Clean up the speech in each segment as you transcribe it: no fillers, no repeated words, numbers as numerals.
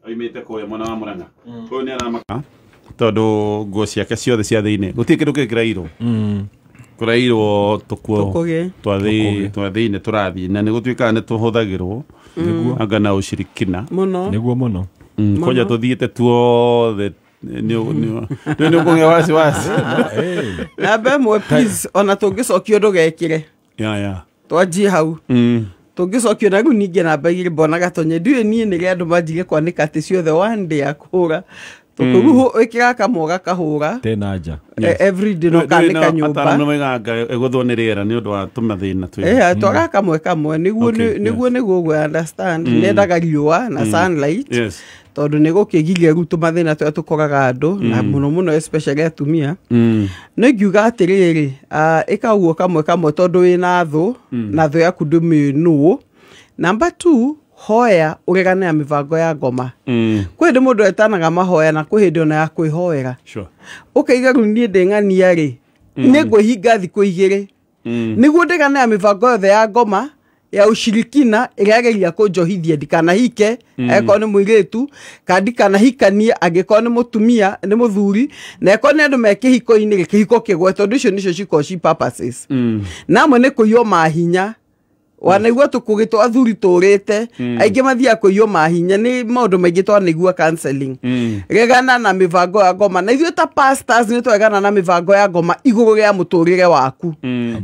Oimĩte kũrĩa mwena wa Murang'a. Ũyũ nĩ aramaka tondũ nguo ciake ciothe cia thĩinĩ gũtirĩ kĩndũ kĩngĩ kĩrairwo, kũrairwo tũkuo Tũkũgĩ. twa thĩinĩ tũrathiĩ na nĩ gũtuĩkaga nĩ tũhũthagĩrwo anga na ũcirikina. Mũno. Nĩguo mũno. Kwanja tũthiĩte tuothe nĩ ũkũgĩa wasiwasi. Namba ĩmwe, please, ona tũngĩcokio ndũgekĩre. Ya. Twanjie hau. Tũngĩcokio na rĩu ningĩ namba igĩrĩ mbona gatonye ndiũĩ niĩ nĩrĩa andũ manjirie kwanĩka atĩ ciothe one day ya kũhũra tũkũruhu ĩkĩra kamwe gakahũra. Tena nja. Every day no kanĩka nyũmba. Ataramu nĩ ĩgũthwo nĩ rĩera nĩ ũndũ wa tũmathĩna twĩ. Eh, twaga kamwe kamwe nĩguo. Nĩguo ũguo, understand, nendaga riũa na sunlight tondũ nĩ gũkĩgiria rĩu tũmathĩna tũrĩa tũkoraga andũ na mũno mũno especially atumia. No ingiuga atĩrĩrĩ, ĩka ũguo kamwe kamwe tondũ wĩna thũ na thũ yaku ndũmĩũĩ nũũ. Number two, hoya ũregane na mĩbango ya ngoma. Kwĩ hĩndĩ mũndũ etanaga mahoya na kwĩ hĩndĩ ona ya kwĩhoera. Ũkaiga rĩu niĩ ndĩ ng'ania rĩ, nĩ ngwĩhinga thikũ 2 nĩguo ndĩgane na mĩbango yothe ya ngoma ya ushirikina ĩrĩa yageria kũnjohithia ndikanahike angĩkorwo nĩ mũirĩtu, kana ndikanahikanie angĩkorwo nĩ mũtumia, nĩ mũthuri, na angĩkorwo nĩ andũ me kĩhiko-inĩ rĩ, kĩhiko kĩgwe, tondũ icio nĩcio cikoragwo ci purposes. Na amwe nĩ kũiywo mahinya, wanaigua tũkũgĩ twa athuri tũrĩte, aingĩ mathiaga kũiywo mahinya nĩ maũndũ maingĩ twanaigua counseling. Regana na mĩbango ya ngoma, na ithuĩ ta pastors nĩ twaregana na mĩbango ya ngoma igũrũ rĩa mũtũrĩre waku,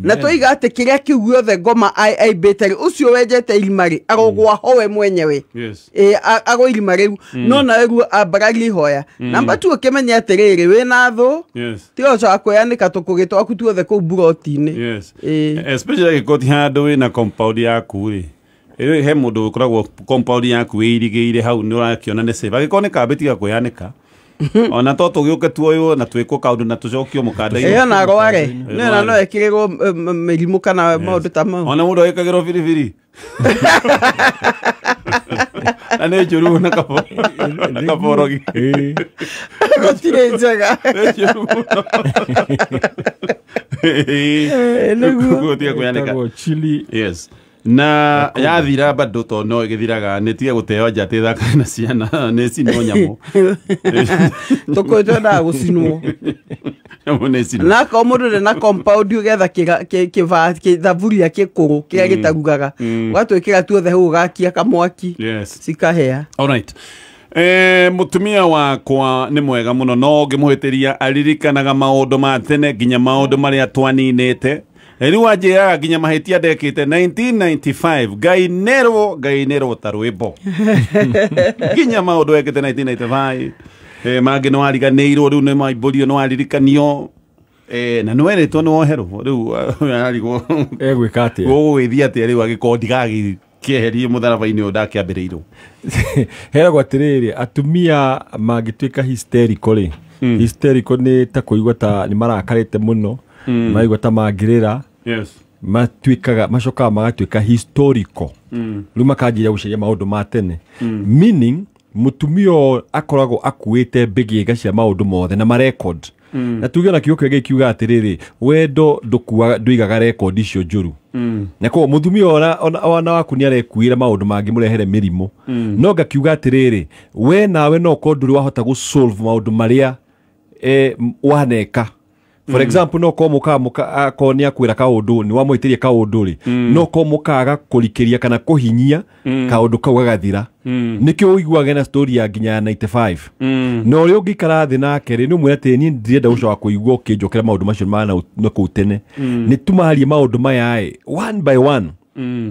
na twoiga atĩ kĩrĩa kĩu gĩothe ngoma aimbĩte rĩ, ũcio wenjete irima rĩ, arogwa ho we mwenyewe. Ĩ, agwa irima rĩu no nawe ruo ambararia ihoya. Namba tu ũkĩmenye atĩrĩrĩ, wĩna thũ, tiga ũcoka kwĩyanĩka tũkũgĩ twaku tuothe kũu buroti-inĩ. Ĩ. Especially angĩkorwo ti handũ wĩna compound yaku rĩ. Ĩ, he mũndũ ũkoragwo compound yaku wĩirigĩire hau nĩ ũrakĩona nĩ safe. Angĩkorwo nĩ kambĩ, tiga kwĩyanĩka ona to tũgĩũke tuoywo na twĩkwo kaũndũ na tũcokio mũkanda-inĩ. Ĩyo na arware nĩ na no ekĩrĩrwo mĩrimũ kana maũndũ ta mau. Ona mũndũ agĩkagĩrwo biribiri na nĩ njũru na kaborogi. Gũtirĩ njega. Nĩ njũru mũno. Nĩguo. Tiga kwĩyanĩka. Ĩtagwo chili. Yes, na yathira bado to no ĩgĩthiraga nĩ tiga gũteo nja atĩ thaka na ciana nĩ cinwo nyamũ. Tũkũĩ twendaga gũcinwo. Nyamũ nĩ cinwo. Na akorwo mũndũ ndĩ na compound, ũgetha gĩthaburia gĩkũrũ kĩrĩa gĩtarugaga, ũgatwĩkĩra tuothe hau, ũgakia kamwaki, cikahĩa. Alright. Mũtumia wakwa nĩ mwega mũno no ngĩmũhĩtĩria aririkanaga maũndũ ma tene nginya maũndũ marĩa twaninĩte. Rĩu anjĩraga nginya mahĩtia ndekĩte 1995, Ngai nerwo, Ngai nerwo ta rwĩmbo, nginya maũndũ ekĩte 1995. Mangĩ nĩ wariganĩirwo, rĩu nĩ maimbũrio, nĩ waririkanio, na nĩ werĩtwo nĩ woherwo, rĩu ararigwo Egwĩka atĩa? Gũgũgĩthiĩ atĩa rĩu angĩkorwo ndigagĩkĩeherie mũtharaba-inĩ ũyũ ndakĩambĩrĩirwo? Heragwo atĩrĩrĩ, atumia mangĩtuĩka hysterical rĩ, hysterical nĩ ta kũigua ta nĩ marakarĩte mũno, maraigua ta mangĩrĩra, matuĩkaga, macokaga magatuĩka historical, rĩu makanjĩria gũcaria maũndũ ma tene, meaning mũtumia ũyũ akoragwo akuĩte mbĩgĩga cia maũndũ mothe na marecord, na tuge na kiugo kĩngĩ kiuga atĩrĩrĩ, wendo ndũkuaga, ndũigaga record icio njũru, na koguo mũtumia ona waku nĩ arekuĩra maũndũ mangĩmũrehere mĩrimũ. No ngakiuga atĩrĩrĩ, we nawe no ũkorwo ndũrĩ wahota gũ solve maũndũ marĩa waneka. For example, no korwo mũkaga mũka akorwo nĩ akwĩra kaũndũ, nĩ wamwĩtĩria kaũndũ rĩ, no korwo mũkaga kũrikĩria kana kũhinyia kaũndũ kau gagathira, nĩkĩo ũiguaga na story ya nginya ya 95. Na ũrĩa ũngĩikara thĩ nake rĩ, nĩ ũmwĩre atĩ niĩ ndirenda gũcoka kũigua ũkĩnjokera maũndũ macio ma na kũu tene, nĩ tumarie maũndũ maya ĩ one by one.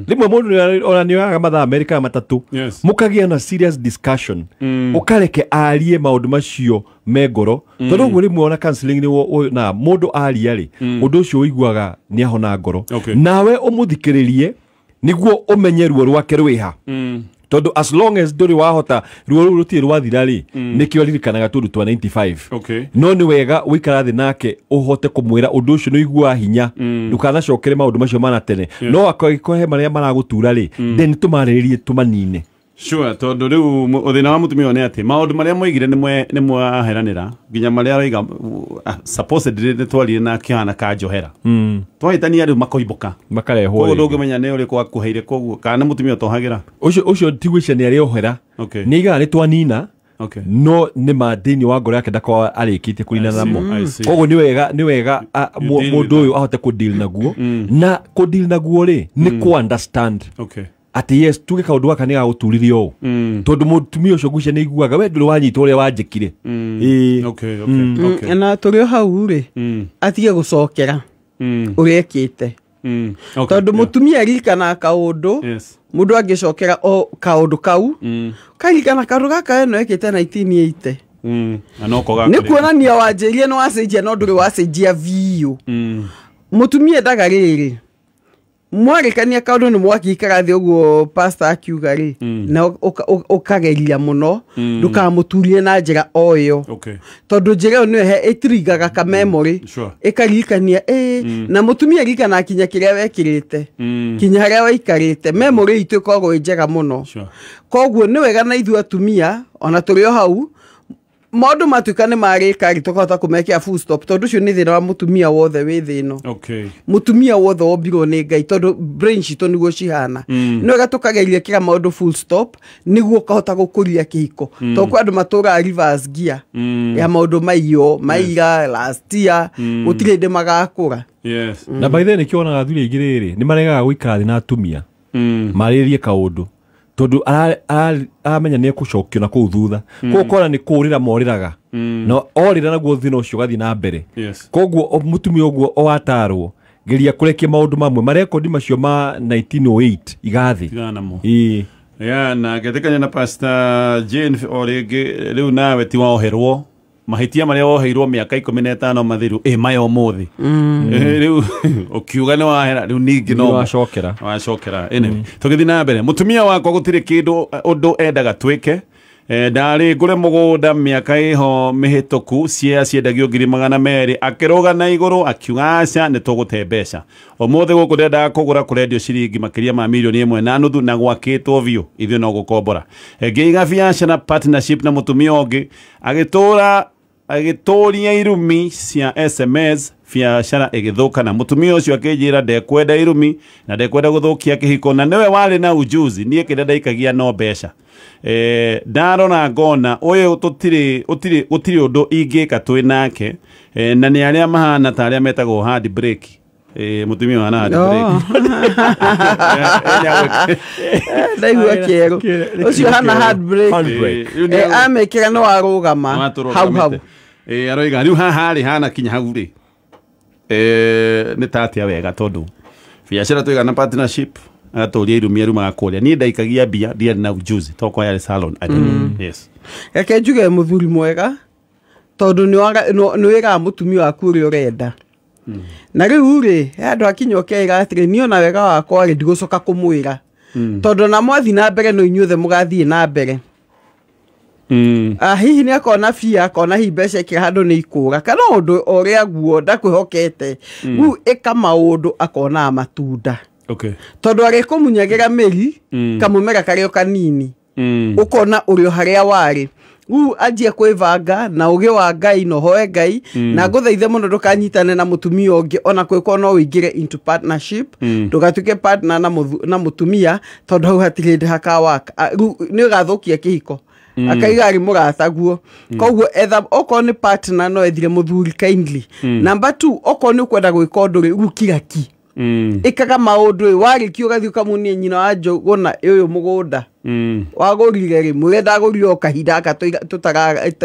Rĩmwe mũndũ ona nĩ oyaga mathaa merĩ kana 3, mũkagĩa na serious discussion, ũkareke arie maũndũ macio me ngoro, tondũ ũguo rĩmwe ona counseling nĩ na mũndũ aria rĩ, ũndũ ũcio ũiguaga nĩ ahona ngoro. Nawe ũmũthikĩrĩrie nĩguo ũmenye ruo rwake rwĩha, tondũ as long as ndũrĩ wahota, ruo rũu rũtirĩ rwathira rĩ, nĩkĩo aririkanaga tũndũ twa 95. No nĩ wega ũikara thĩ nake ũhote kũmwĩra ũndũ ũcio nĩ ũiguaga hinya, ndũkanacokere maũndũ macio mana tene. No angĩkorwo he marĩa maragũtura rĩ, then tũmarĩrĩrie tũmanine. Sure, tondu riu thina wa mutumia ni ati maundu maria moigire ni mwaheranira nginya maria araiga supposedly ni twarire na akihana ka njohera. Twahitania riu makoimboka makarehwo. Koguo ndungimenya ni uriku akuheire koguo kana mutumia utohagira. Ucio ti gwĩciria ni ariohera. Ni aigaga ni twanina. Okay. No nĩ ma thĩinĩ wa ngoro yake ndakorwo arĩkĩtie kũrina namo. Koguo nĩ wega mũndũ ũyũ ahote kũ deal naguo. Na kũ deal naguo rĩ nĩ kũ understand. Okay. Ati yes tuge kaundu gaka nĩ gagũturirie ũũ. Tondũ mũtumia ũcio ngwĩciria nĩ aiguaga we ndũrĩ wanyitwo ũrĩa wanjĩkire. Okay, okay, okay. Na tũrĩ o hau rĩ atige gũcokera ũrĩa ekĩte. Tondũ mũtumia aririkanaga kaũndũ mũndũ angĩcokera o kaũndũ kau karirikana kaũndũ gaka ĩno ekĩte 1980. Nĩ kuonania wanjĩrie nĩ wacenjia no ndũrĩ wacenjia biũ. Mũtumia endaga rĩrĩ mwarĩkania kaũndũ nĩ mwakĩikara thĩ ũguo pastor akiuga rĩ na ũkageria mũno ndũkamũturie na njĩra o ĩyo. Tondũ njĩra ĩyo nĩyo ĩtirigaga ka memory ĩkaririkania na mũtumia aririkanaga kinya kĩrĩa wekĩrĩte kinya harĩa waikarĩte. Memory itũ ĩkoragwo ĩ njega mũno. Koguo nĩ wega na ithuĩ atumia ona tũrĩ o hau maũndũ matuĩka nĩ marĩka rĩ tũkahota kũmekĩra full stop tondũ ũcio nĩ thĩna wa mũtumia wothe wĩ thĩ ĩno. Mũtumia wothe wombirwo nĩ Ngai tondũ brain citũ nĩguo cihana. Nĩ wega tũkageria kĩra maũndũ full stop nĩguo ũkahota gũkũria kĩhiko. Tondũ kwĩ andũ matũraga reverse gear ya maũndũ maiyo maira last year gũtirĩ hĩndĩ magakũra. Na by the way nĩkĩo wonaga athuri aingĩ rĩrĩ nĩ maregaga gũikara thĩ na atumia marĩrĩrie kaũndũ tondu aramenya nĩ ekũcokio na kũu thutha. Koguo ũkona nĩ kũrĩra morĩraga na orĩra naguo thĩna ũcio ũgathiĩ na mbere. Koguo mũtumia ũguo o atarwo geria kũrekia maũndũ mamwe marekondi macio ma 1908 igathĩ. Ya na ngetikania na Pastor Jane o rĩngĩ rĩu nawe ti woherwo mahĩtia marĩa woheirwo mĩaka 15 mathiru maya ũmũthĩ. Rĩu ũkiuga nĩ wahera rĩu ningĩ no wacokera. Wacokera. Anyway, tũgĩthiĩ na mbere. Mũtumia wakwa gũtirĩ kĩndũ ũndũ endaga twĩke. Ndarĩ ngũre mũgũnda mĩaka ĩho mĩhĩtũku cia ciendagio 200,000 akĩrũga na igũrũ akiuga aca nĩ tũgũte mbeca. Ũmũthĩ gũkũ ndendaga kũgũra kũrendio ciringi makĩria ma 1.5 million na gwakĩtwo biũ ithuĩ no gũkombora. Ngĩiga biacara na partnership na mũtumia ũngĩ agĩtũria irumi cia SMS biacara ĩgĩthũka na mũtumia ũcio akĩnjĩra ndekwenda irumi na ndekwenda gũthũkia kĩhiko na nĩwe warĩ na ujuzi niĩ kĩrĩa ndaikagia no mbeca. Ndarora ngona ũyũ gũtirĩ ũndũ ingĩka twĩ nake na nĩ arĩa mahana ta arĩa metagwo hard break. Mũtumia ũhana hard break. Ndaigua kĩero ũcio hana hard break. Amekĩra no arũgama hau hau. Aroiga rĩu haha rĩ hana kinya hau rĩ nĩ ta atĩa wega tondũ biacara twiga na partnership agatũria irumi arumaga kũrĩa niĩ ndaikagia mbia ndiarĩ na ujuzi tokwa yarĩ salon. I don't know. Yes. Reke njuge mũthuri mwega tondũ nĩ wĩraga mũtumia waku ũrĩa ũrenda. Na rĩu rĩ he andũ akinya ũkeĩra atĩrĩ niĩ ona wega wakwa rĩ ndigũcoka kũmwĩra tondũ na mwathiĩ na mbere no inyuothe mũgathiĩ na mbere. Hihi nĩ akona bia akona hihi mbeca ĩkĩra handũ nĩ ikũra kana ũndũ ũrĩa guo ndakwĩhokete rĩu ĩka maũndũ akonaga matunda. Tondũ arĩkũmunyagĩra mĩri kamũmera karĩ o kanini ũkona ũrĩ o harĩa warĩ. Rĩu anjie kwĩbanga na ũgĩ wa Ngai na ũhoe Ngai na ngũthaithe mũno ndũkanyitane na mũtumia ũngĩ ona kwĩkwo no ũingĩre into partnership ndũgatuĩke partner na mũtumia tondũ hau hatirĩ hĩndĩ hakawaka. Rĩu nĩ ũgathũkia kĩhiko akaiga arĩ mũrataguo. Koguo etha okorwo nĩ partner no ethire mũthuri kindly. Number 2 okorwo nĩ ũkwenda gwĩka ũndũ rĩ rĩu kira ki ĩkaga maũndũ warĩkia ũgathiĩ ũkamuonia nyina wa Njũgũna ũyũ mũgũnda wagũrire rĩ mwĩre ndagũrire o kahinda gaka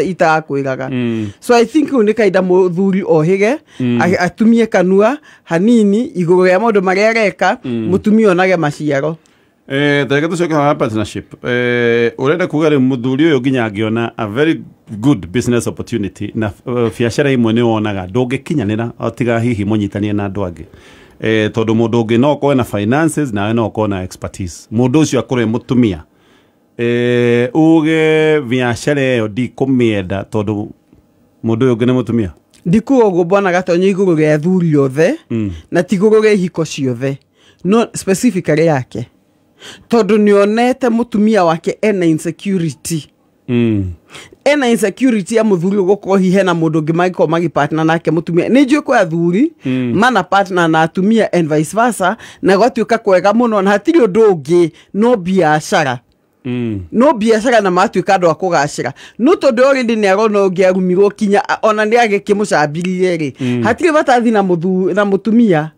itarakwĩraga. So I think rĩu nĩ kahinda mũthuri ohĩge atumie kanua hanini igũrũ rĩa maũndũ marĩa areka mũtumia onage maciaro. Tareke tũcoke haha partnership. Ũrenda kuga rĩu mũthuri ũyũ nginya angĩona a very good business opportunity na biacara imwe nĩ wonaga ndũngĩkinyanĩra tiga hihi mũnyitanie na andũ angĩ. Tondũ mũndũ ũngĩ no akorwo na finances nawe no akorwo na expertise. Mũndũ ũcio akorwo mũtumia uge biacara ĩyo ndikũmĩenda tondũ mũndũ ũyũ ũngĩ nĩ mũtumia. Ndikuga ũguo bwana Gatonyo igũrũ rĩa athuri othe na ti igũrũ rĩa ihiko ciothe no specifically yake. Tondũ nĩonete mũtumia wake ena insecurity. Ena insecurity ya mũthuri ũgũkorwo hihi hena mũndũ ũngĩ mangĩkorwo magĩpartner nake mũtumia. Nĩ njũĩ kwĩ athuri mana partner na atumia and vice versa, na gwatuĩka kwega mũno na hatirĩ ũndũ ũngĩ no biacara. No biacara na matuĩka andũ a kũgacĩra. No tondũ already nĩ arona ũngĩ arumirwo kinya ona nĩ agĩkĩmũcambirie rĩ, hatirĩ bata athiĩ na mũtumia.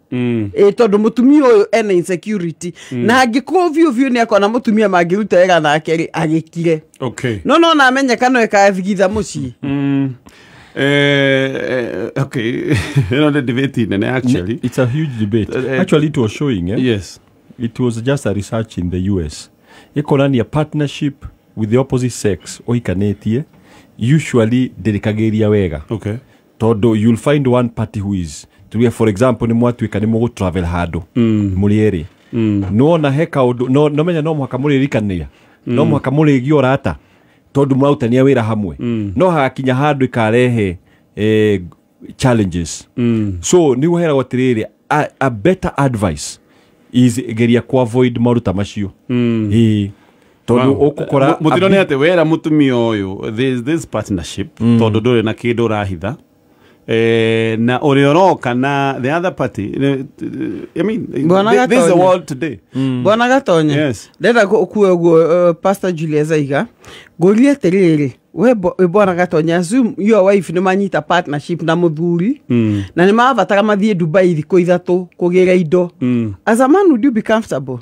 Tondũ mũtumia ũyũ ena insecurity. Na angĩkorwo biũ biũ nĩ akona mũtumia mangĩruta wĩra nake rĩ, agĩkire. Okay. No no na amenyeka no ĩkathigitha mũciĩ. Okay. You know the debate nene actually. It's a huge debate. Actually it was showing, eh? Yes. It was just a research in the US. Ikonania partnership with the opposite sex oikanetie usually ndirikagiria wega. Okay. Tondu you'll find one party who is tuge for example ni mwatuika ni mugu travel handu muri eri. No na he kaundu no no menya no muhaka muririkania. No muhaka murigio rata tondu murautania wira hamwe. No hagakinya handu ikarehe challenges. So ni uheragwo atiriri a better advice is geria ku avoid maundu ta macio. Tondu ukukora mutino ni ati wera mutumia uyu this partnership tondu nduri na kindu urahitha na uri oroka na the other party. I mean this is the world today. Bwana Gatonye. Yes. Ndenda kuwe uguo Pastor Julius Aiga ngurie atiriri we Bwana Gatonye, assume your wife ni manyita partnership na muthuri na ni mabatara mathie Dubai thikũ ithatũ kũgĩra indo. As a man, would you be comfortable?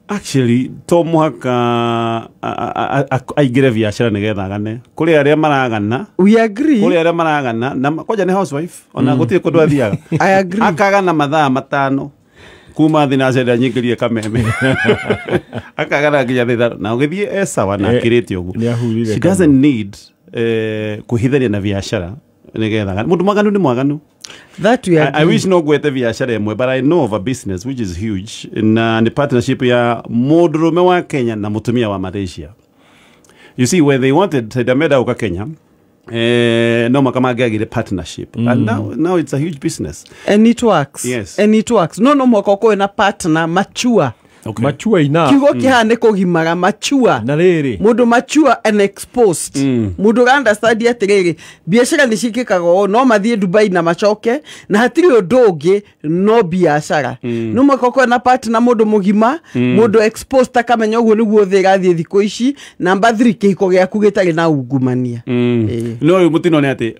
Actually to muhaka aingĩre biacara nĩgetha agane. Kũrĩ arĩa maragana. We agree. Kũrĩ arĩa maragana na kwanja nĩ housewife ona gũtirĩ kũndũ athiaga. I agree. Akagana mathaa 5 kuma thĩ na cenda nyingĩrie kameme. Akagana nginya thaa na ũgĩthiĩ e sawa na akĩrĩte ũguo. She doesn't need kũhithania na biacara nĩgetha agane. Mũndũ mwaganu nĩ mwaganu. That we agree. I wish no gwete biacara ĩmwe, but I know of a business which is huge na ni partnership ya mũndũrũme wa Kenya na mũtumia wa Malaysia. You see where they wanted Saidameda uka Kenya, no makamagagire partnership. And now it's a huge business. And it works. Yes. And it works. No no mwaka ukorwo na partner mature. Okay. Mature enough. Kiugo kĩhana kũgimara mature. Na rĩrĩ. Mũndũ mature and exposed. Mũndũ understand atĩrĩrĩ biacara nĩ ciĩkĩkaga ũũ, no mathiĩ Dubai na macoke na hatirĩ ũndũ ũngĩ no biacara. No mwaka ũkorwo na partner mũndũ mũgima, mũndũ exposed akamenya ũguo nĩguo thĩ ĩrathiĩ thikũ ici. Number 3 kĩhiko gĩaku gĩtarĩ na ungumania. No rĩu mũtino nĩ atĩ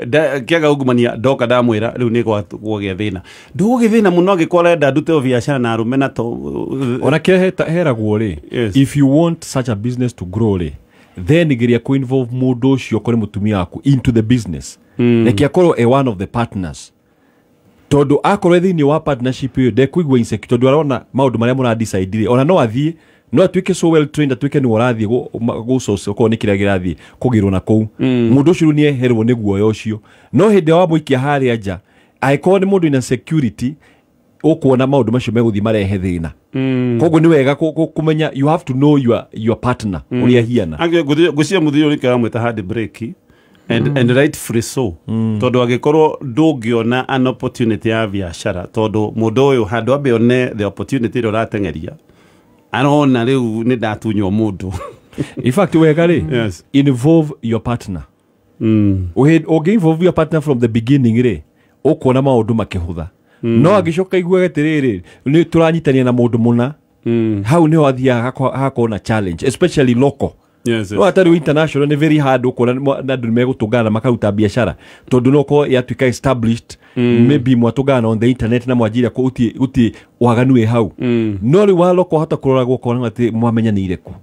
kĩaga ungumania ndoka ndamwĩra rĩu nĩ gwagĩa thĩna. Ndũgũgĩ thĩna mũno angĩkorwo arenda ndute biacara na arũme na to ona heragwo rĩ. Yes. If you want such a business to grow rĩ, then geria ku involve mũndũ ũcio kũrĩ mũtumia waku into the business. Reke akorwo a one of the partners. Tondu akorwo thĩinĩ wa partnership ĩyo ndekũigua insecure tondu arona maũndũ marĩa mũra decide rĩ, ona no athiĩ no atuĩke so well trained atuĩke nĩ ũrathiĩ gũ source okorwo nĩ kĩrĩa kĩrathiĩ kũgĩrwo na kũu. Mũndũ ũcio rĩu nĩ eherwo nĩ guoya ũcio. No hĩndĩ ĩrĩa wamũikia harĩa nja angĩkorwo nĩ mũndũ ina security ukuona maundu macio meguthi marehe thina. Koguo ni wega kumenya you have to know your partner uria hiana. Ange gucia muthio ri kamwe hard break and rightfully so. Tondu angikorwo ndungiona an opportunity ya biacara tondu mundu uyu handu ambe one the opportunity ira uratengeria arona riu ni ndatunywo mundu. In fact wega ri, yes. Involve your partner. Ungi involve your partner from the beginning ri ukuona maundu makihutha. No agicoka iguaga atiriri ni turanyitania na mundu muna hau niho athiaga hakorwo na challenge especially local. Yes, yes. No atari international ni very hard ukona na andu megutungana makaruta biacara tondu no ko yatuika established maybe mwatungana on the internet na mwanjira ko uti waganu wi hau. No riu wa local hata kuroragwo kona ati mwamenyanire ku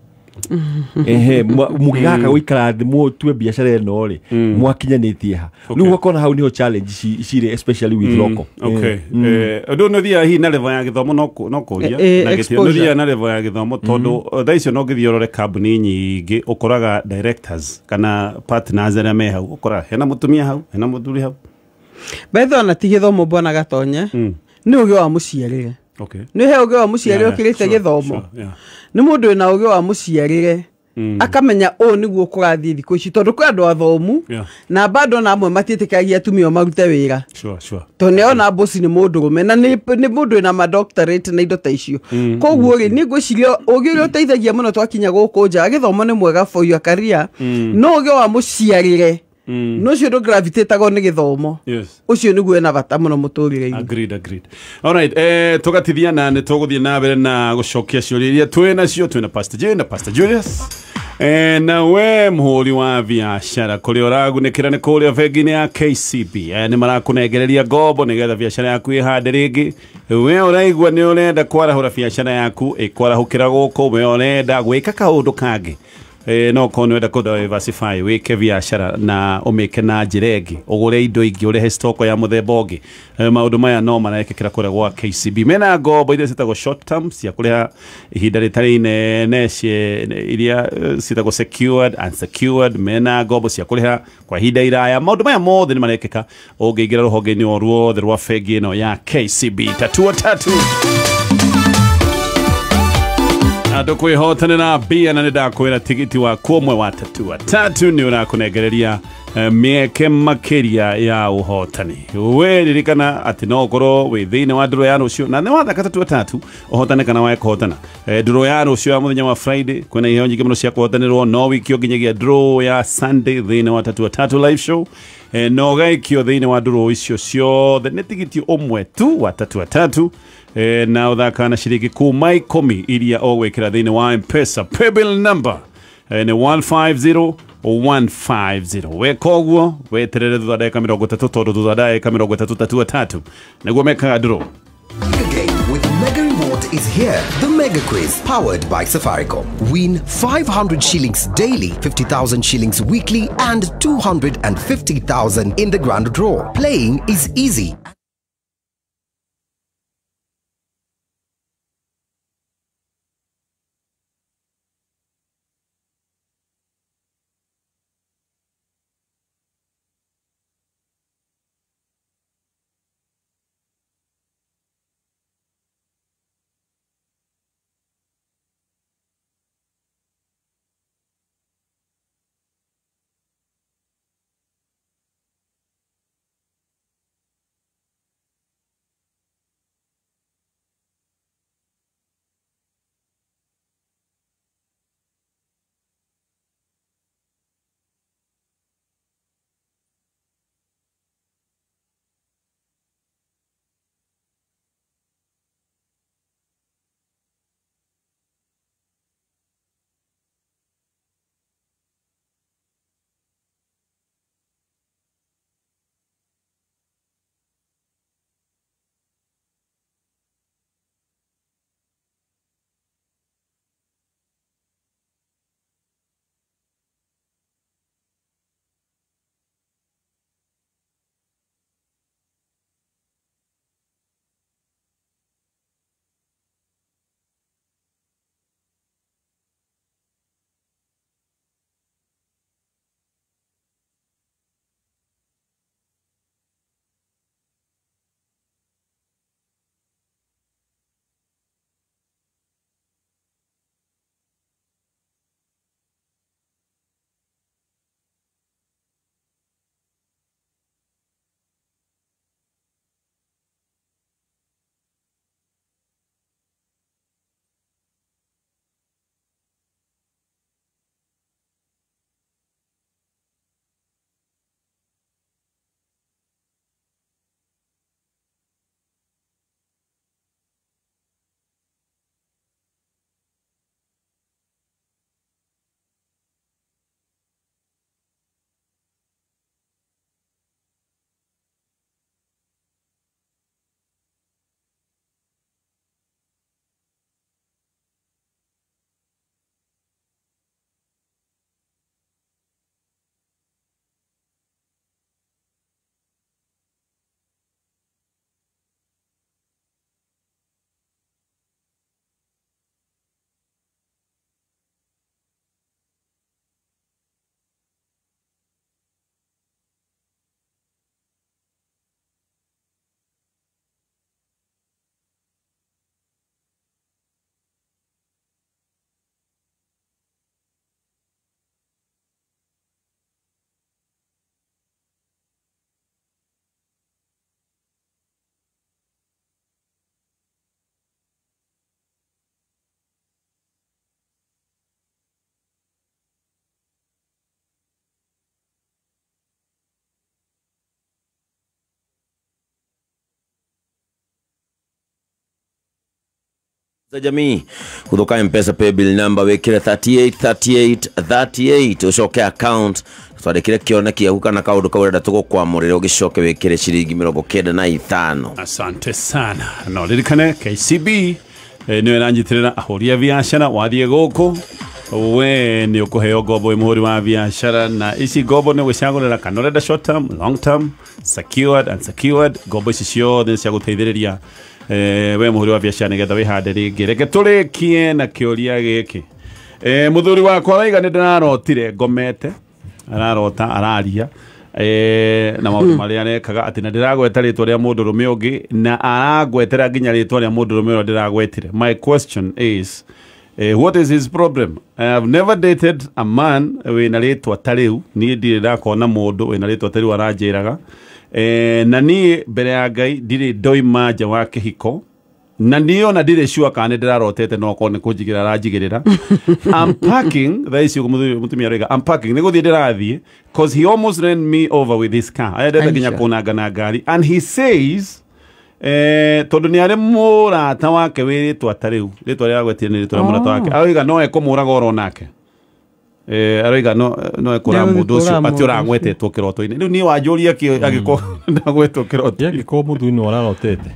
ehe mugigaka guikara thi mutue biacara ino ri mwakinyanitie ha riu ugakona hau niho challenge cire especially with local. Okay. Undu no thia hi na level ya githomo no kuria na gitio no thia na level ya githomo tondu thaa icio no ngithie urore kambuni nyingi ukoraga directors kana partners aria me hau ukora hena mutumia hau hena muthuri hau betho na ti githomo Bwana Gatonye ni ugi wa muciarire. Okay. Ni he ugi wa muciarire ukirite githomo. Ni mundu wina ugi wa muciarire Akamenya ũũ nĩguo kũrathiĩ thikũ ici, tondũ kwĩ andũ athomu na bado na amwe matiĩtĩkagia atumia o marute wĩra. Tondũ nĩona bosi nĩ mũndũrũme na nĩ mũndũ wĩna ma doctorate na indo ta icio. Koguo rĩ, niĩ ngwĩciria ũgĩ ũrĩa ũteithagia mũno twakinya gũkũ nja, gĩthomo nĩ mwega for your career, no ũgĩ wa mũciarĩre no ũcio ndũgravitatagwo nĩ gĩthomo. Ũcio nĩguo wĩna bata mũno mũtũrĩre-inĩ. Agreed. All right, tũgatithia na nĩ tũgũthiĩ na mbere na gũcokia ciũria iria twĩ nacio. Twĩ na Pastor J na Pastor Julius. Na we mũhũri wa biacara kũrĩa ũragunĩkĩra nĩ kũrĩa bengi-inĩ ya KCB. Nĩ marakũnengereria ngombo nĩgetha biacara yaku ĩhande rĩngĩ. We ũraigua nĩ ũrenda kwarahũra biacara yaku ĩkwarahũkĩra gũkũ, we ũrenda gwĩka kaũndũ kangĩ, no korwo nĩ wenda kũ diversify wĩke biacara na ũmĩke na njĩra ĩngĩ, ũgũre indo ingĩ, ũrehe stock ya mũthemba ũngĩ, maũndũ maya no marekĩkĩra kũrĩa gwa KCB. Mena ngombo iria ciĩtagwo short term cia kũrĩha ihinda rĩtarĩ inene, iria ciĩtagwo secured, unsecured. Mena ngombo cia kũrĩha kwa ihinda iraya. Maũndũ maya mothe nĩ marekĩka ũngĩingĩra rũhonge-inĩ o ruothe rwa bengi ĩno ya KCB. Tatua tatu andå kwĩhotanĩra mbia, na nĩ ndakwĩra tigiti waku ũmwe wa tatua tatu nĩ ũrakũnengereria mĩeke makĩria ya ũhotani. We ririkana atĩ no ũkorwo wĩ thĩinĩ wa ndũrũ ya rũciũ, na nĩ wathaka tatua tatu ũhotane kana wae kũhotana. Ndũrũ ya rũciũ ya mũthenya wa Friday kwĩna iheo nyingĩ mũno cia kũhotanĩrwo, no wikio nginyagia ndũrũ ya Sunday thĩinĩ wa tatua tatu live show. No ũgaikio thĩinĩ wa ndũrũ icio ciothe nĩ tigiti ũmwe tu wa tatua tatu, na ũthaka na ciringi kuma 10 iria ũgwĩkĩra thĩinĩ wa M-Pesa paybill number nĩ 150150. Weka ũguo weterere thutha ndagĩka 30, tondũ thutha ndagĩka 30 tatua tatu nĩguo mekaga ndũrũ. Game with Mega Reward is here. The Mega Quiz, powered by Safaricom. Win 500 shillings daily, 50,000 shillings weekly, and 250,000 in the grand draw. Playing is easy. Za jamii guthuka Mpesa paybill number wikire 38 38 38 ucoke account twandikire kioneki yaku kana kaundu kau urenda tugukwamurira ugicoke wikire ciringi 95. Asante sana. No ririkane KCB niwe ranjitirira ahũri a biacara wathiĩ gũkũ we nĩ ũkũheo ngombo ĩ mũhũri wa biacara na ici ngombo nĩ gwĩcagũrĩra kana ũrenda short term, long term, secured and secured. Ngombo ici ciothe cia gũteithĩrĩria we mũhũri wa biacara nĩgetha wĩhande rĩngĩ. Reke tũrĩkie na kĩũria gĩkĩ. Mũthuri wakwa arauga nĩ ndĩrarotire ngomete, ararota araria na maũndũ marĩa arekaga atĩ na ndĩragweta rĩtwa rĩa mũndũrũme ũngĩ na aragwetera nginya rĩtwa rĩa mũndũrũme ũrĩa ndĩragwetire. My question is, what is his problem? I have never dated a man wĩna rĩtwa ta rĩu. Niĩ ndirĩ ndakona mũndũ wĩna rĩtwa ta rĩu aranjĩraga. Na niĩ mbere ya Ngai ndirĩ ndoima nja wa kĩhiko na niĩ ona ndirĩ sure kana nĩ ndĩrarotete no okorwo nĩ kũnjigĩrĩra aranjigĩrĩra. I'm packing thaa ici mũtumia arauga I'm packing nĩ gũthiĩ ndĩrathiĩ cause he almost ran me over with his car. Arendete nginya kũnanga na ngari and he says tondũ nĩ arĩ mũrata wake wĩ rĩtwa ta rĩu, rĩtwa rĩrĩa agwetire nĩ rĩtwa rĩa mũrata wake, arauga no ekũmũraga oro nake. Arauga no ekũraga mũndũ ũcio atĩ ũragwetetwo kĩroto-inĩ. Rĩu niĩ wanjũria kĩ angĩkorwo ndagwetwo kĩroto-inĩ. Angĩkorwo mũthuri nĩ ararotete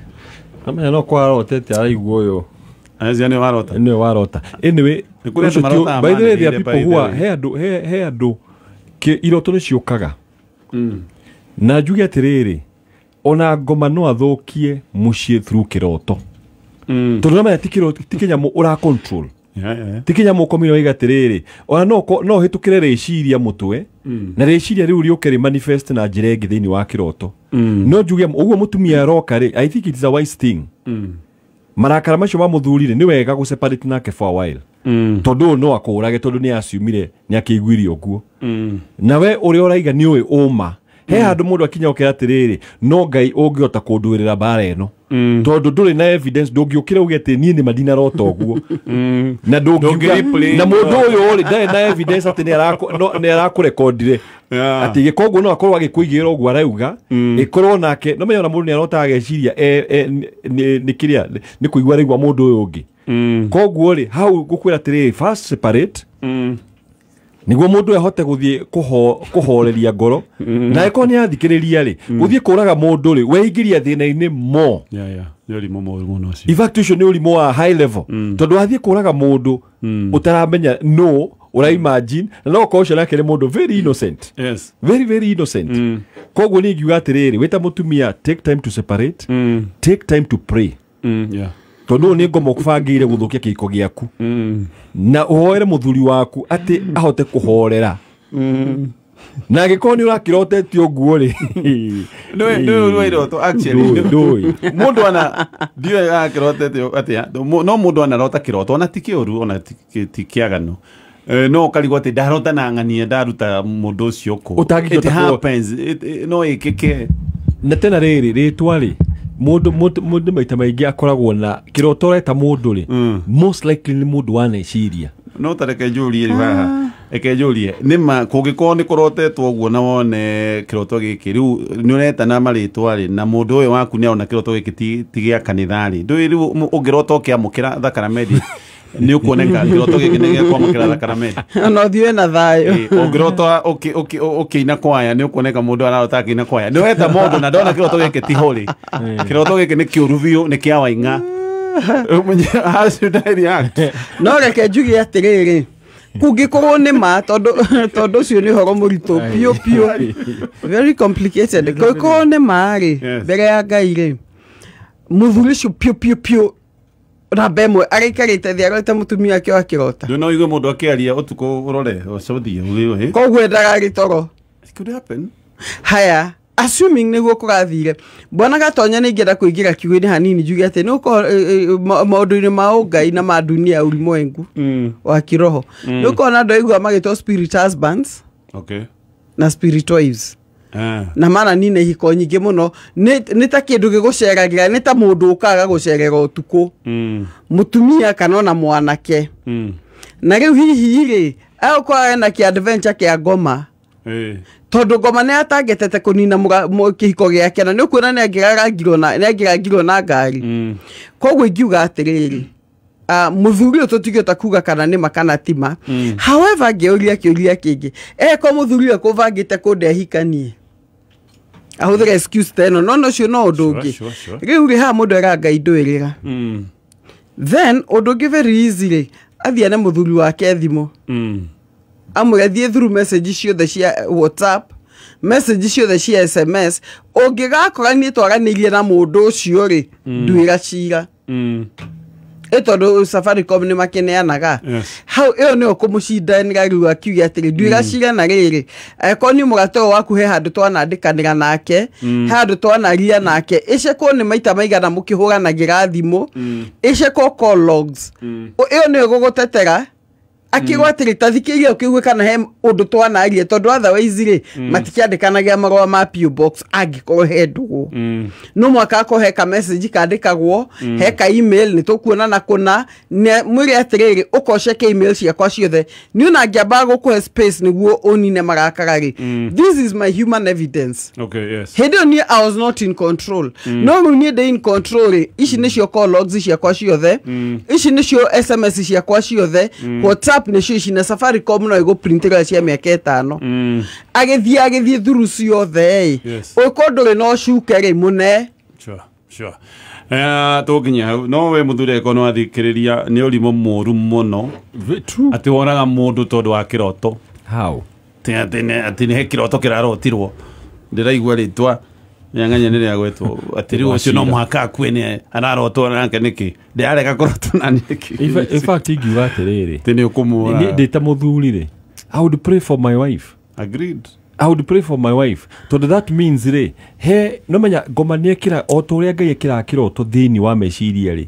namenya no kwa ararotete araigua ũyũ Acio nĩ warota. Nĩwe warota. Anyway, Nĩ kũrĩ andũ marotaga by the way, there are manĩrĩire, people by the who are way. he andũ iroto nĩ ciũkaga. Na njuge atĩrĩrĩ, ona ngoma no athũkie mũciĩ through kĩroto. Tondũ namenya ti kĩroto, ti kĩnyamũ ũra control. Ti kĩnyamũ ũkomire waiga atĩrĩrĩ, ona no ũhĩtũkĩre rĩciria mũtwe, na rĩciria rĩu rĩũke rĩ manifest na njĩra ĩngĩ thĩinĩ wa kĩroto. No njuge ũguo mũtumia aroka rĩ, I think it is a wise thing. Marakara macio ma mũthuri rĩ, nĩ wega gũ separate nake for a while. Tondũ ũyũ no akũrage tondũ nĩ asumire nĩ akĩiguire ũguo. Nawe ũrĩa ũraiga nĩ ũĩ ũma. He handũ mũndũ akinya ũkera atĩrĩrĩ, no Ngai ũngĩhota kũnduĩrĩra mbara ĩno. Tondũ ndũrĩ na evidence, ndũngĩũkĩra uge atĩ niĩ nĩma ndinarota ũguo. Na ndũngiuga na mũndũ ũyũ rĩ ndarĩ na evidence atĩ nĩ arakũrekondire. Atĩ koguo no akorwo agĩkũigĩrĩra ũguo arauga, ĩkorwo nake no menya ona mũndũ nĩ arotaga ageciria nĩ kĩrĩa nĩ kũigua araigua mũndũ ũyũ ũngĩ. Koguo rĩ hau ngũkwĩra atĩrĩrĩ, first separate niguo mundu ahote guthie kuhoreria ngoro na eko ni athikiriria ri guthie kuraga mundu ri weingĩria thĩna-inĩ mo. Yeah nĩ ũrimũ mũru mũno ũcio. In fact ũcio nĩ ũrimũ wa high level tondu wathie kuraga mundu utaramenya no ura imagine na no ũkorwo ũcio nake nĩ mundu very innocent. Yes, very very innocent. Koguo ni ngiuga atiriri wita mutumia, take time to separate, take time to pray. Yeah, tondu ni ngomo kubangire guthukia kiko giaku na uhoere muthuri waku ati ahote kuhorera. Na angĩkorwo nĩ ũrakĩrotetio ũguo rĩ nĩ iroto actually mũndũ ana ndiũĩ akĩrotetio atĩa, no mũndũ anarota kĩroto ona ti kĩũru ona ti kĩaganu, no ũkarigwo atĩ ndarota na ng'ania ndaruta mũndũ ũcio kũ. It happens, no ĩkĩke. Na tena rĩrĩ rĩtwa rĩ mundu maita maingi akoragwo na kiroto reta mundu ri most likely ni mundu waneciria. No tareke njurie haha, eke njurie nima kungikorwo ni kurotetwo uguo na wone kiroto giki riu ni uretana maritwa ri na mundu uyu waku ni arona kiroto giki ti gia kanitha ri ndui riu ungirota ukiamukira thakaramedi ni ukuoneka kiroto giki ni gia kwamukira thakaramedi no thiwe na thayo. Ungirota ukiina kwaya ni ukuoneka mundu ararota akiina kwaya ni weta mundu na ndona kiroto giki ti hori kiroto giki ni kiuru biu ni kia wainga. How should I react? No reke njuge atiriri kungikorwo ni ma tondu ucio ni horo muritu piu piu very complicated. Kungikorwo ni ma ri mbere ya Ngai ri muthuri ucio piu piu piu namba ĩmwe araikarĩte thĩ arorete mũtumia wake wa kĩrota. Ndũ no ũigue mũndũ akĩaria ũtukũ ũrore ũcũthie ũgĩũĩ. Koguo endaga gĩtoro. It could happen. Haya, assuming nĩguo kũrathire, Bwana Gatonya nĩ ingĩenda kũingĩra kiugo-inĩ hanini njuge atĩ nĩ ũkorwo maũndũ-inĩ ma ũngai na ma dunia ulimwengu wa kiroho. Nĩ ũkona andũ aigua magĩtwo spirit husbands. Okay. Na spirit wives. Na maana nina ihiko nyingĩ mũno nĩ ta kĩndũ gĩgũceragĩra, nĩ ta mũndũ ũkaga gũcerera ũtukũ mũtumia kana ona mwanake. Na rĩu hihi rĩ agũkorwo ena kĩ adventure kĩa ngoma tondũ ngoma nĩ atangetete kũnina kĩhiko gĩake na nĩ ũkuona nĩ angĩrarangirwo na ngari. Koguo ingiuga atĩrĩrĩ, Muthuri ũyũ tũtingĩhota kuga kana nĩ ma kana ti ma. However, ngĩũria kĩũria kĩngĩ, eko muthuri ũyũ ekũbangĩte kũndehikanie ahũthĩre excuse ta ĩno, no ũcio no ũndũ ũngĩ. Rĩu rĩ, haha mũndũ era Ngai ndũĩrĩra. Then ũndũ ũngĩ very easy rĩ, athiĩ na mũthuri wake thimũ, amwĩre thiĩ through message ciothe cia WhatsApp, message ciothe cia SMS, ũngĩgakora niĩ twaranĩirie na mũndũ ũcio rĩ, nduĩra cira. Ĩ tondũ Safaricom nĩ makĩneanaga. Hau ĩyo nĩyo kũmũcindanĩra rĩu, akiuge atĩrĩ, nduĩra cira na rĩrĩ, angĩkorwo niĩ mũgate ũyũ waku he handũ twanandĩkanĩra nake, he handũ twanaria nake, ĩcekwo nĩ maita maigana mũkĩhũranagĩra thimũ, ĩcekwo call logs. Ĩyo nĩyo ĩgũgũtetera akĩrwo atĩrĩ, ta thikĩrĩria ũkĩigue kana he ũndũ twanaria, tondũ otherwise rĩ, matikĩandĩkanagia marũa ma PO Box angĩkorwo he ndũgũ. No mwaka akorwo he ka message kandĩkagwo, he ka email nĩ tũkuonana kũna, mwĩre atĩrĩrĩ, ũkoceke email ciakwa ciothe, niĩ ona ngĩambaga gũkũhe space nĩguo ũnine marakara rĩ, this is my human evidence. Hĩndĩ ĩyo niĩ I was not in control, no rĩu niĩ ndĩ in control rĩ, ici nĩcio call logs ciakwa ciothe, ici nĩcio SMS ciakwa ciothe, WhatsApp nĩcio ici, na Safaricom no ĩgũprintĩra cia mĩaka 5. Agĩthiĩ through ciothe ĩ, ũko ndũrĩ na ũcuke rĩ, mũne. Sure. Tũnginya hau no we mũthuri angĩkorwo nĩ wathikĩrĩria, nĩ ũrimũ mũru mũno atĩ wonaga mũndũ tondũ wa kĩroto. How? Atĩ nĩ he kĩroto kĩrarotirwo, ndĩraigua rĩtwa rĩa nĩ rĩagwetwo atĩ rĩu ũcio no mũhaka akue, nĩ ararotwo nake nĩkĩ, ndĩrarega kũrotwo na nĩkĩ. In fact, ingiuga atĩrĩrĩ, atĩ nĩ ũkũmũra. Ndĩ ta mũthuri rĩ, I would pray for my wife. Agreed. I would pray for my wife, tondũ that means rĩ, he no menya ngoma nĩ ĩkĩra o ta ũrĩa Ngai ĩkĩraga kĩroto thĩinĩ wa meciria rĩ,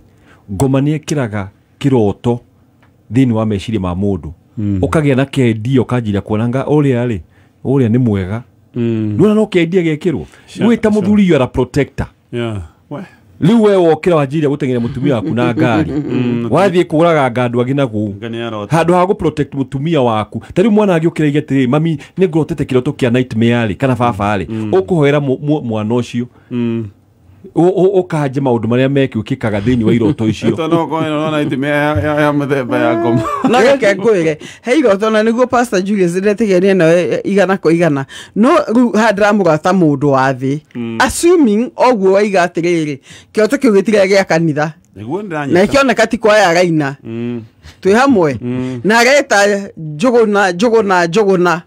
ngoma nĩ ĩkĩraga kĩroto thĩinĩ wa meciria ma mũndũ, ũkagĩa na kendia, ũkanjĩria kuona nga ũrĩa rĩ, ũrĩa nĩ mwega. Nĩwona no kendia gekĩrwo wĩ ta mũthuri, you are a protector. Rĩu we wokĩra wanjirie gũteng'eria mũtumia waku na ngari, wathiĩ kũũraga andũ angĩ na kũu handũ ha gũ protect mũtumia waku. Ta rĩu mwana angĩũkĩra aige atĩrĩ, mami nĩ ngũrotete kĩroto kĩa nightmare rĩ, kana baba rĩ, ũkũhoera mwana ũcio ũkanje maũndũ marĩa mekĩkaga thĩinĩ wa iroto icio. No ũkorwo na nightmare ya mũthemba ya ngoma. No reke ngwĩre, he iroto na nĩguo Pastor Julius ndĩretigania nawe 100 kwa 100, no rĩu haha ndĩramũrora ta mũndũ wa thĩ, assuming oguo waiga atĩrĩrĩ, kĩroto kĩu gĩtirĩ gĩa kanitha na ĩkĩoneka ti kwa araina, twĩ hamwe na areta njũgũna njũgũna njũgũna.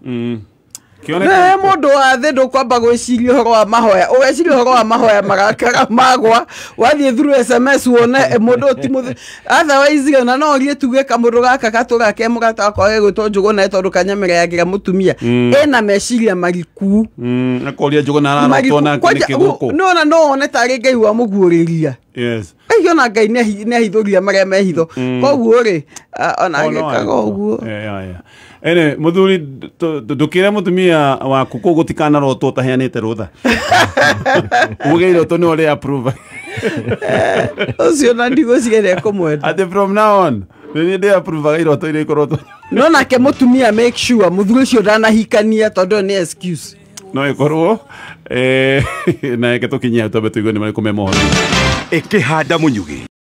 Ne mũndũ wa thĩ ndũkwamba gwĩciria ũhoro wa mahoya, ũgeciria ũhoro wa mahoya marakara magwa, wathiĩ through SMS wone mũndũ ti mũthĩ. Otherwise ona no ũrie tuge kamũndũ gaka gatũraga ke mũrata wakwa gegwĩtwo Njũgũna tondũ kanyamereyagĩra mũtumia, ena meciria mariku. Akoria Njũgũna ararotwo nake nĩkĩ gũkũ. No no wone tarĩ Ngai wamũguũrĩria. Ona Ngai nĩ ahithũria marĩa me hitho, koguo rĩ ona agĩkaga ũguo. Ene mũthuri, ndũkĩre mũtumia waku kũu gũtikanarotwo ũtaheanĩte rũtha. Uge iroto nĩ ũrĩa approve. Ũcio na ndigwĩciria nĩ ekũmwenda. Atĩ from now on nĩ ndĩ approve iroto iria ikorotwo. No nake mũtumia make sure mũthuri ũcio ndanahikania, tondũ nĩ excuse. No ĩkorwo na reke tũkinyie hau twambe tũigue nĩ marĩkũ me mohoro. Ĩkĩhanda mũnyugĩ.